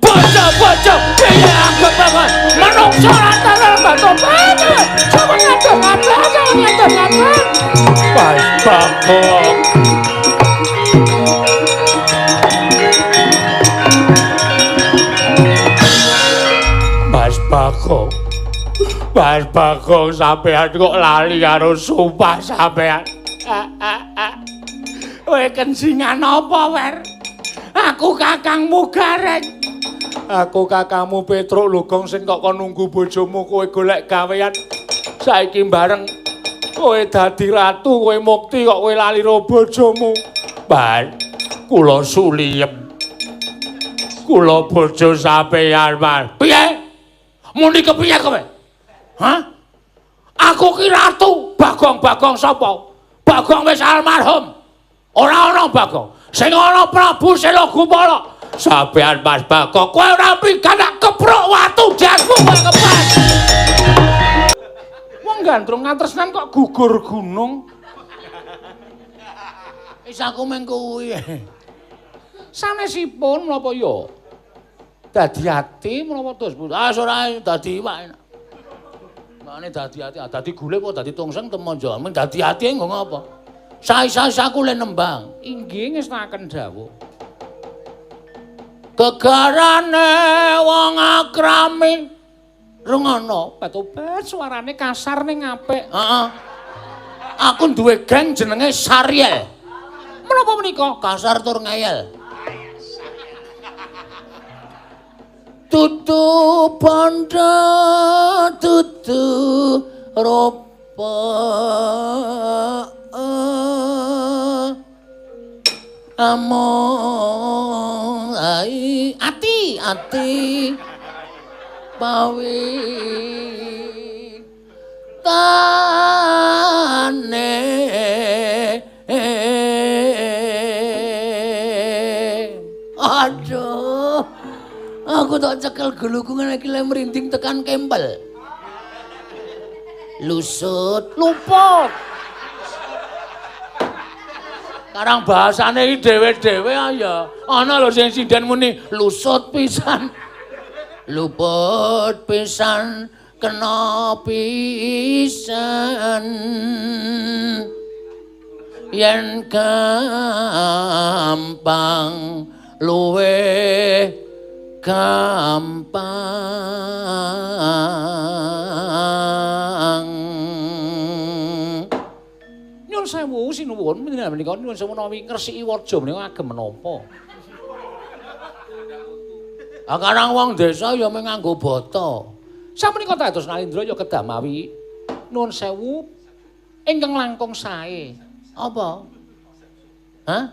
Bojo-bojo piye anggep apa? Menungso antara batu-batu. Coba ngatur-ngatur, coba ngatur-ngatur. Mas Bagong. Mas Bagong. Mas Bagong sampean kok lali karo sumpah sampean. Kowe kensingan apa, Wer? Aku kakangmu Gareng. Aku kakangmu Petruk Lugong sing kok kon nunggu bojomu kowe golek gawean. Saiki bareng kowe dadi ratu, kowe mukti kok kowe lali ro bojomu. Mas, kula suliyem. Kula bojo sampeyan, Mas. Piye? Muni kepiye kowe? Hah? Aku ki ratu. Bagong-bagong sapa? Bagong wis almarhum. Ora ana Bagong. Sing ana Prabu Sela Gupala. Sampeyan Mas Bagong, kowe ora pikan tak keprok watu jasmu kowe kepas. Wong gandrung katresnan kok gugur gunung. Wis aku mung kuwi. Sanesipun menapa ya? Dadi ati menapa terus? Ah ora dadi iwak. Mane dadi ati, dadi gule apa dadi tungseng temon jamin dadi ati nggo ngapa? Sai-sai aku le nembang. Inggih ngestakaken dawuh. Gegarane wong akrami rungono batobat suarane kasar ning apik. Heeh. Aku duwe geng jenenge Sariel. Menapa menika? Kasar tur ngeyel. Tutu bondo tutu rupa among ai ati ati pawi tane. Aduh, aku tak cekel guluku ngene iki le merinding tekan kempel. Lusut luput. Karang bahasane iki dhewe-dhewe ya. Ana lho sing sinden muni lusut pisan. Luput pisan kena pisan. Yen gampang luwe gampang. Nyuwun sewu sinuwun menika nyuwun sewu menawi ngresiki waja menika agem menapa? Ah karang wong desa ya mung nganggo bata. Samenika dados Nalindra ya kedah mawi nuwun sewu ingkang langkung sae. Apa? Hah?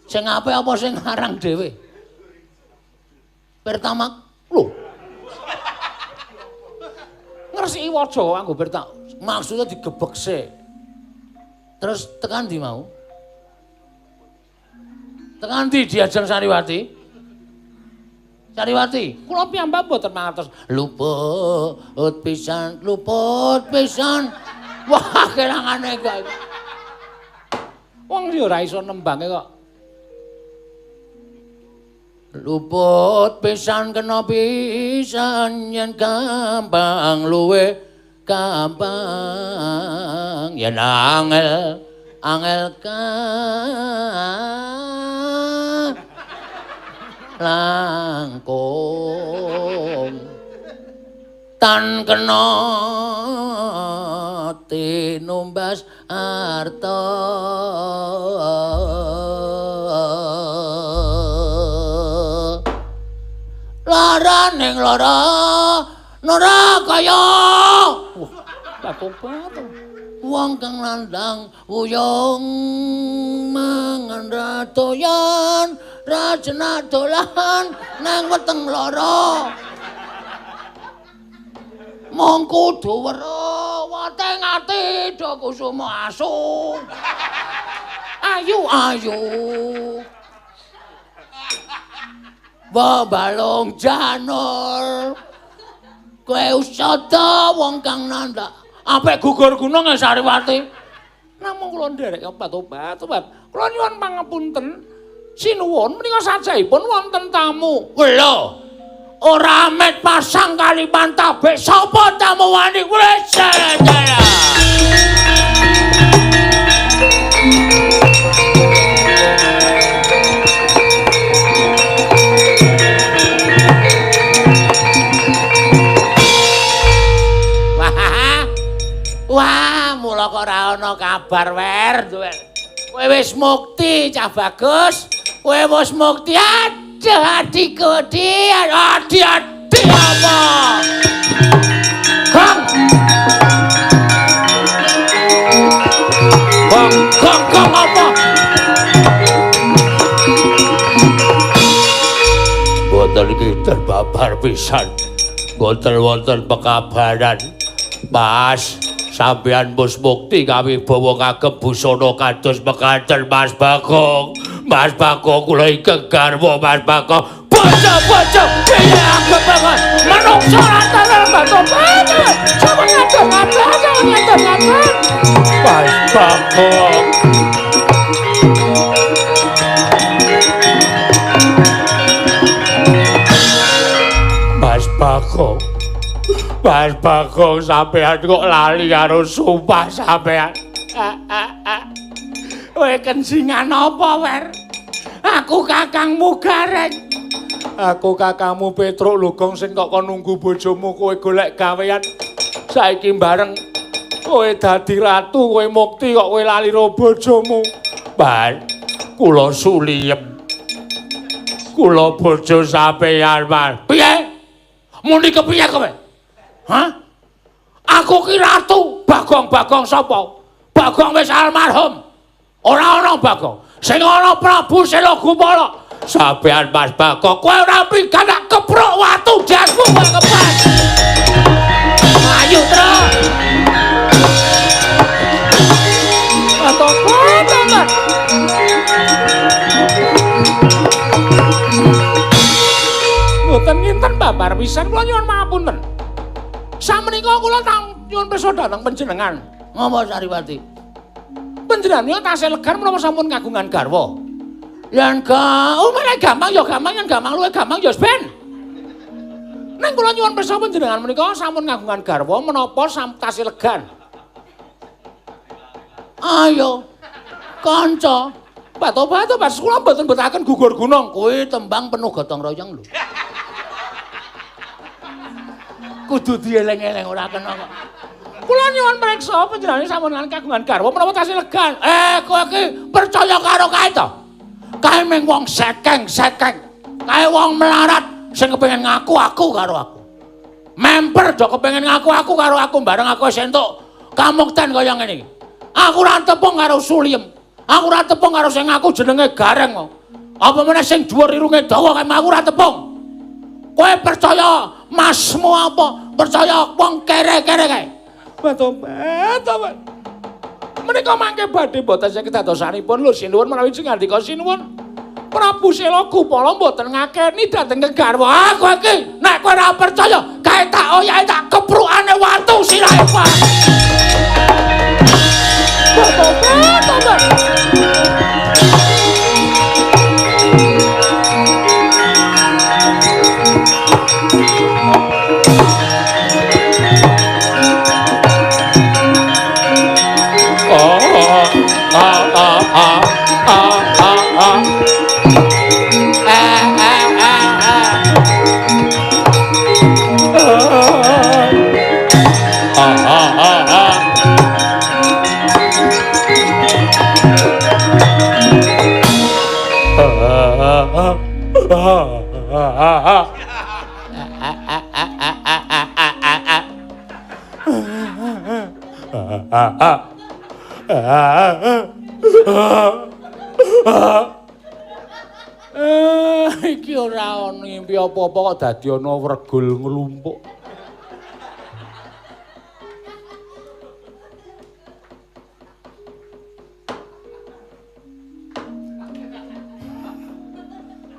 Sing apik apa sing aran dhewe? Pertama, lho. Ngresiki waja nganggo pertama. Maksudnya digebek sik. Terus tekan ndi mau? Tekan ndi diajeng Sariwati? Sariwati, kula piyambak mboten mangertos. Luput pisan, luput pisan. Wah, kelangane kok. Wong ya ora iso nembange kok. Luput pisan kena pisan yen gampang luwe gampang yen angel angel langkung tan kena tinumbas arta. Lara ning lara nora kaya. Wah, batu-batu. Wong kang landang wuyung mangan ra doyan, ra jenak dolan nang weteng lara. Mong kudu weruh wateng ati do kusuma asu. Ayu ayu. Wa balung janur. Kowe usada wong kang nandhak. Apik gugur gunung ya Sariwati. Namung kula nderek obat-obat. Kula nyuwun pangapunten. Sinuwun menika sajahipun wonten tamu. Lho. Ora amet pasang kaliman tabik sapa tamu wani wis jalan. Wah, mula kok ora ana kabar wer. Kowe wis mukti cah bagus. Kowe wis mukti. Aduh adikku, adi adi apa? Gong. Gong, gong, gong apa? Mboten iki terbabar pisan. Mboten wonten pekabaran. Mas, sampeyan wis mukti kawibawa kagem busana kados mekaten Mas Bagong. Mas Bagong kula ingkang garwa Mas Bagong. Bojo-bojo piye aku banget. Menungso antara batu batu. Coba ngatur ngatur. Mas Bagong. Mas Bagong. Mas Bagong sampean kok lali karo sumpah sampean. Kowe kensingan apa, Wer? Aku kakangmu Gareng. Aku kakangmu Petruk lho, Gong, sing kok kon nunggu bojomu kowe golek gawean. Saiki bareng kowe dadi ratu, kowe mukti kok kowe lali ro bojomu. Mas, kula suliyem. Kula bojo sampean, Mas. Piye? Muni kepiye kowe? Hah? Aku ki ratu. Bagong-bagong sapa? Bagong wis almarhum. Ora ana Bagong. Sing ana Prabu Sela Gupala. Sampeyan Mas Bagong, kowe ora pikan tak keprok watu jasmu kowe kepas. Ayo, Tru. Ato-ato. Mboten nginten babar pisan kula nyuwun pangapunten. Samenika kula tang nyuwun pirsa dhateng panjenengan. Ngopo Sariwati? Panjenengan tasih legar menapa sampun kagungan garwa? Yen ga, oh malah gampang ya gampang, yen gampang luwih gampang ya ben. Ning kula nyuwun pirsa panjenengan menika sampun kagungan garwa menapa tasih legan? Ayo. Kanca. Batu-batu pas kula mboten betaken gugur gunung. Kuwi tembang penuh gotong royong lho. Kudu dieling-eling ora kena kok. Kula nyuwun priksa panjenengane sampun kagungan garwa menapa tasih legan? Kowe iki percaya karo kae to? Kae mung wong sekeng-sekeng. Kae wong melarat sing kepengin ngaku aku karo aku. Memper do kepengin ngaku aku karo aku bareng aku wis entuk kamukten kaya ngene iki. Aku ora tepung karo Suliem. Aku ora tepung karo sing ngaku jenenge Gareng. Apa meneh sing dhuwur irunge dawa kae aku ora tepung. Kowe percaya masmu apa? Percaya wong kere-kere kae. Batu-batu. Menika mangke badhe mboten saged dadosanipun lho sinuwun menawi ngandika sinuwun. Prabu Sela Gupala mboten ngakeni dhateng kegarwa. Aku iki nek kowe ora percaya, kae tak oyake tak keprukane watu sirahe, Pak. Batu-batu. Iki ora ana ngimpi apa-apa kok dadi ana wregul nglumpuk.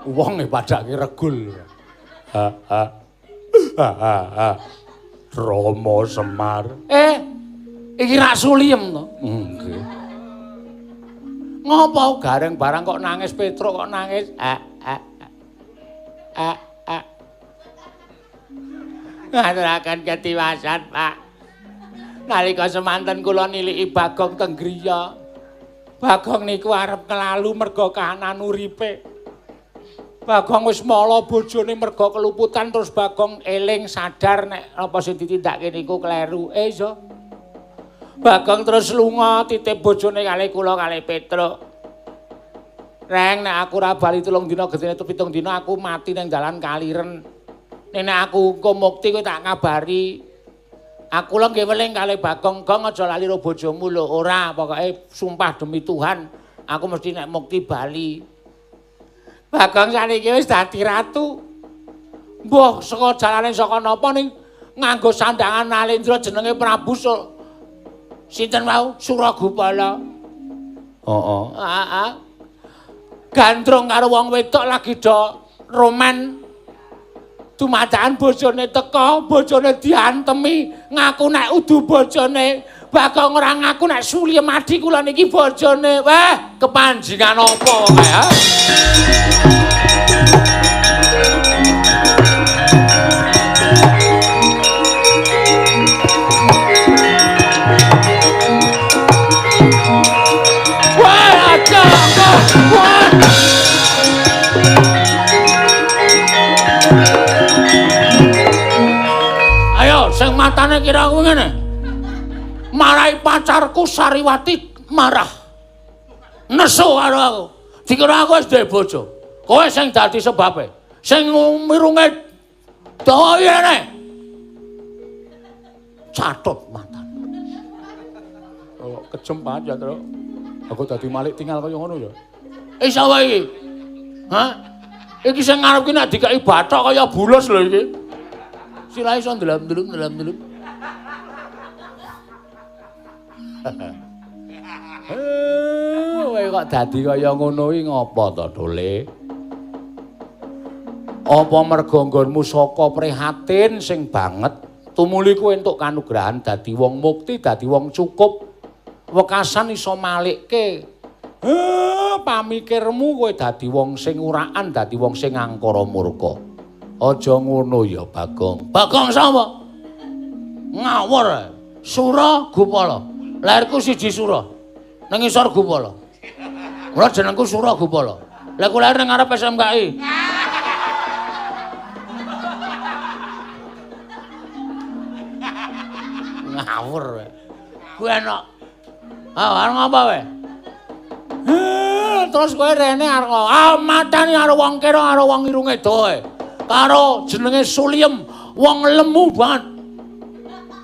Wong e padake regul. Ha ha. Ha ha. Rama Semar. Iki rak Suliem to? Nggih. Ngopo Gareng barang kok nangis, Petruk kok nangis? Ngaturaken ketiwasan, Pak. Nalika semanten kula niliki Bagong teng griya. Bagong niku arep kelalu merga kahanan uripe. Bagong wis mala bojone merga keluputan terus Bagong eling sadar nek apa sing ditindakake niku kleru. Iso. Bagong terus lunga titip bojone kalih kula kalih Petruk. Reng nek aku ora bali 3 dina gedene 7 dina aku mati ning dalan Kaliren. Nek aku engko mukti kowe tak kabari. Aku lho nggih weling kalih Bagong, Gong aja lali ro bojomu lho. Ora, pokoke sumpah demi Tuhan, aku mesti nek mukti bali. Bagong saniki wis dadi ratu. Mbuh saka jalane saka napa ning nganggo sandangan Nalendra jenenge Prabu sinten wau? Suragupala. Heeh. Heeh. Gandrung karo wong wedok lagi do roman. Dumadakan bojone teka, bojone diantemi, ngaku nek udu bojone. Bagong ora ngaku nek Suliem Adi kula niki bojone. Wah, kepanjingan apa kae ha? Wah, aja kok. Wah. Ayo, sing matane kira aku ngene. Marahi pacarku Sariwati marah. Nesu karo aku. Dikira aku wis duwe bojo. Kowe sing dadi sebabe. Sing mirunge dawa ngene. Catut matane. Oh, kejem banget ya, Truk. Aku dadi malik tinggal kaya ngono ya. Iso wae iki. Hah? Iki sing ngarep ki nek dikeki bathok kaya bulus lho iki. Sirahe iso ndelem-ndelem. Kowe kok dadi kaya ngono iki ngapa to, Dole? Apa merga nggonmu saka prihatin sing banget tumuli kowe entuk kanugrahan dadi wong mukti, dadi wong cukup, wekasan iso malikke. Pamikirmu kowe dadi wong sing urakan, dadi wong sing angkara murka. Aja ngono ya, Bagong. Bagong sapa? Ngawur. Sura Gupala. Lahirku siji Sura. Nang ngisor Gupala. Mula jenengku Sura Gupala. Lah ku lahir nang ngarep SMKI. Ngawur kowe. Kuwi enak. Ah, arep ngapa kowe? Terus kowe rene arep matane karo wong kira karo wong irunge doe. Karo jenenge Suliem, wong lemu banget.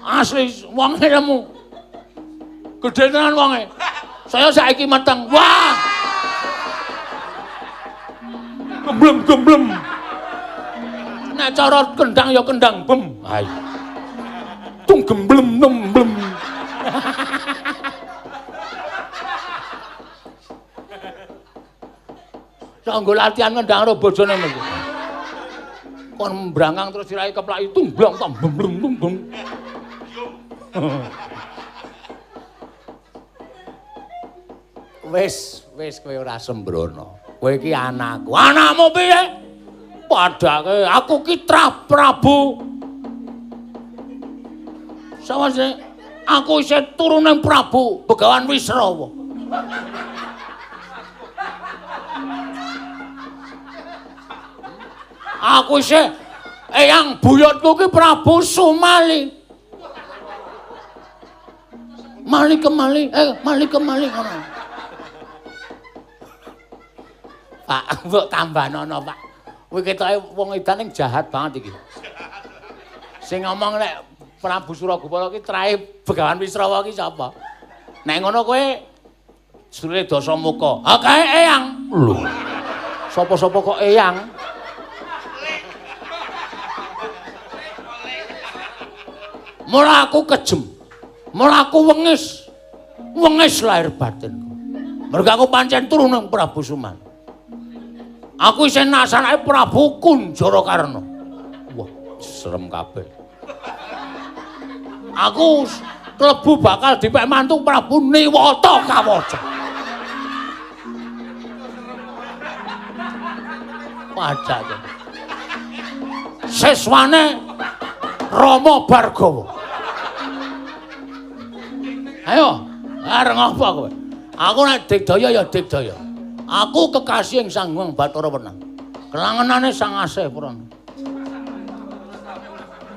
Asli wonge lemu. Gedhe tenan wonge. Saya saiki meteng. Wah. Gemblem-gemblem. Nek cara kendang ya kendang bem. Ayo. Tung gemblem nemblem. Sanggo latihan kendang karo bojone mesti. Kon mbrangkang terus sirahe keplaki tung blong tong blem blem blem. Wis, wis kowe ora sembrono. Kowe iki anakku. Anakmu piye? Padake aku ki Trah Prabu. Sapa sih? Aku isih turuning Prabu Begawan Wisrawa. Aku isih eyang buyutku ki Prabu Sumali. Mali kemali, mali kemali ngono. Pak, mbok tambahnono, Pak. Kuwi ketoke wong edan ning jahat banget iki. Sing ngomong nek Prabu Suragupala ki trahe Begawan Wisrawa ki sapa? Nek ngono kowe Sule Dasamuka. Ha kae eyang. Lho. Sapa-sapa kok eyang? Mula aku kejem. Mula aku wengis. Wengis lahir batinku. Mergo aku pancen turuning Prabu Suman. Aku isih nasanake Prabu Kunjarakarna. Wah, serem kabeh. Aku klebu bakal dipek mantu Prabu Niwata Kawaca. Padake. Siswane Rama Bargawa. Ayo, areng apa kowe? Aku nek digdaya ya digdaya. Aku kekasih ing Sang Hyang Bathara Wenang. Kelangenane Sang Asih Prana.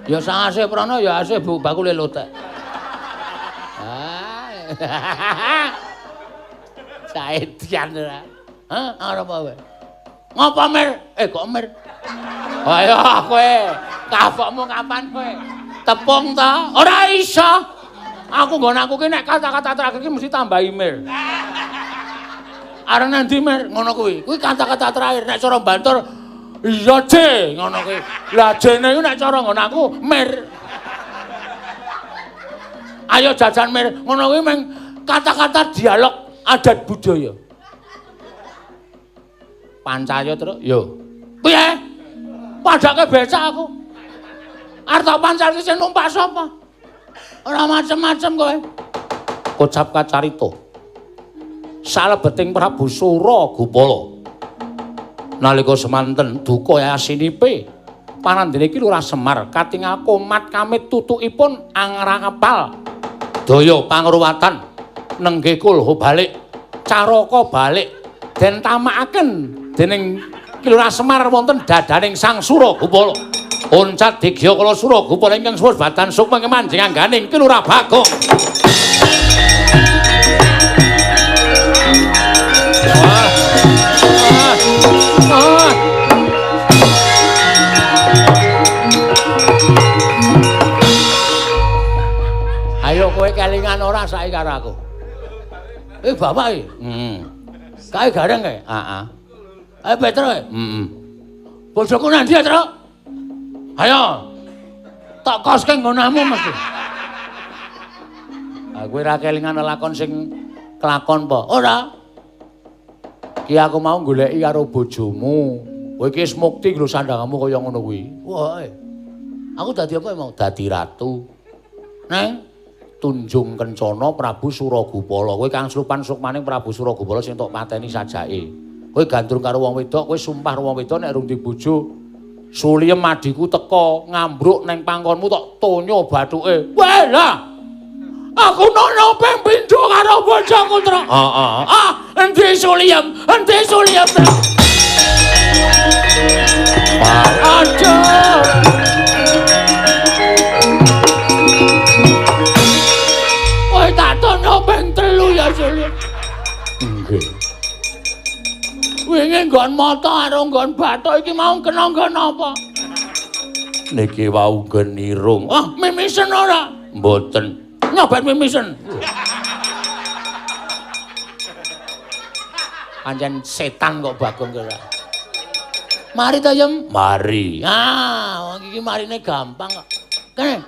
Ya Sang Asih Prana ya asih bakule lotek. Ah. Saedian ora. Hah, arep apa kowe? Ngopo Mir? Eh kok Mir? Ayo kowe, kapokmu kapan kowe? Tepung ta? Ora iso. Aku nggon aku ki nek kata-kata terakhir ki mesti tambahi Mir. Areng nang ndi Mir? Ngono kuwi. Kuwi kata-kata terakhir nek cara bantur iya J ngono kuwi. Lah jene iku nek cara nggon aku Mir. Ayo jajan Mir. Ngono kuwi meng kata-kata dialog adat budaya. Pancaya terus yo. Piye? Padake becak aku. Arep tak pancalke sing numpak sapa? Ora macem-macem kowe. Kocap kacarita. Salebeting Prabu Suragupala. Nalika semanten duka yasinipe panandene iki Lurah Semar katingal komat kamit tutukipun angrangepal daya pangruwatan nenggih kulha balik caraka balik den tamakaken dening Ki Lurah Semar wonten dadaning Sang Suragupala. Oncat digya kala Suragupala ingkang suwus badan sukma manjing angganing Ki Lurah Bagong. Ayo kowe kelingan ora saiki karo aku. Eh bapak iki. Heeh. Kae gareng kae? Heeh. Ayo Petro. Heeh. Bojoku nang ndi, Tru? Ayo. Tak koske nggonamu mesti. Ah kowe ora kelingan lakon sing kelakon apa? Ora. Ki aku mau goleki karo bojomu. Kowe iki wis mukti lho sandangamu kaya ngono kuwi. Wah. Aku dadi apa emang? Dadi ratu. Neng Tunjung Kencana Prabu Suragupala. Kowe kang slupan sukmaning Prabu Suragupala sing tok pateni sajake. Kowe gandrung karo wong wedok, kowe sumpah karo wong wedok nek rung dibojo suliem adhiku teka ngambruk neng pangkonmu tok tonyo bathuke. Weh lah. Aku nono ping pindho karo bojoku, Tru. Heeh. Ah, endi suliem? Endi suliem, Tru? Aduh. Kowe tak tono ping 3 ya, Suliem. Nggih. Wingi nggon mata karo nggon bathuk iki mau kena nggon apa? Niki wau nggon irung. Ah, mimisen ora? Mboten. Nyobat mimisen. Pancen setan kok Bagong kira. Mari ta, Yem? Mari. Ah, wong iki marine gampang kok. Kene.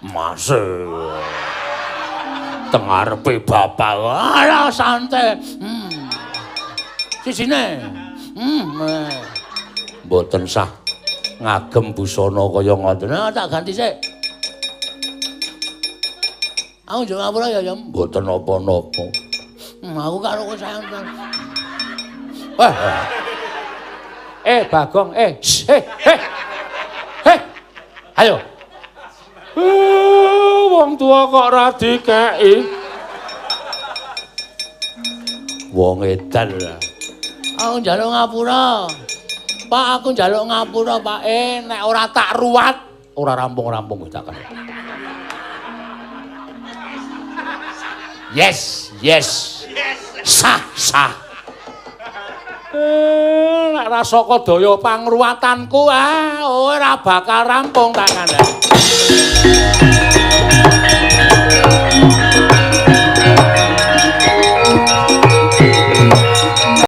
Mas. Teng ngarepe bapak. Alah santai. Sisine. Mboten sah ngagem busana kaya ngoten. Nah, tak ganti sik. Aku njaluk ngapura ya, Yem. Mboten napa-napa. Aku karo kowe sayang. Wah. Eh Bagong, eh. Eh, eh. Eh. Ayo. Wong tua kok ora dikeki. Wong edan. Aku njaluk ngapura. Pak, aku njaluk ngapura, Pak. Eh, nek ora tak ruwat, ora rampung-rampung tak kan. Yes, yes. Sah, sah. Eh, nek ra saka daya pangruwatanku, ah, ora bakal rampung tak kandhani.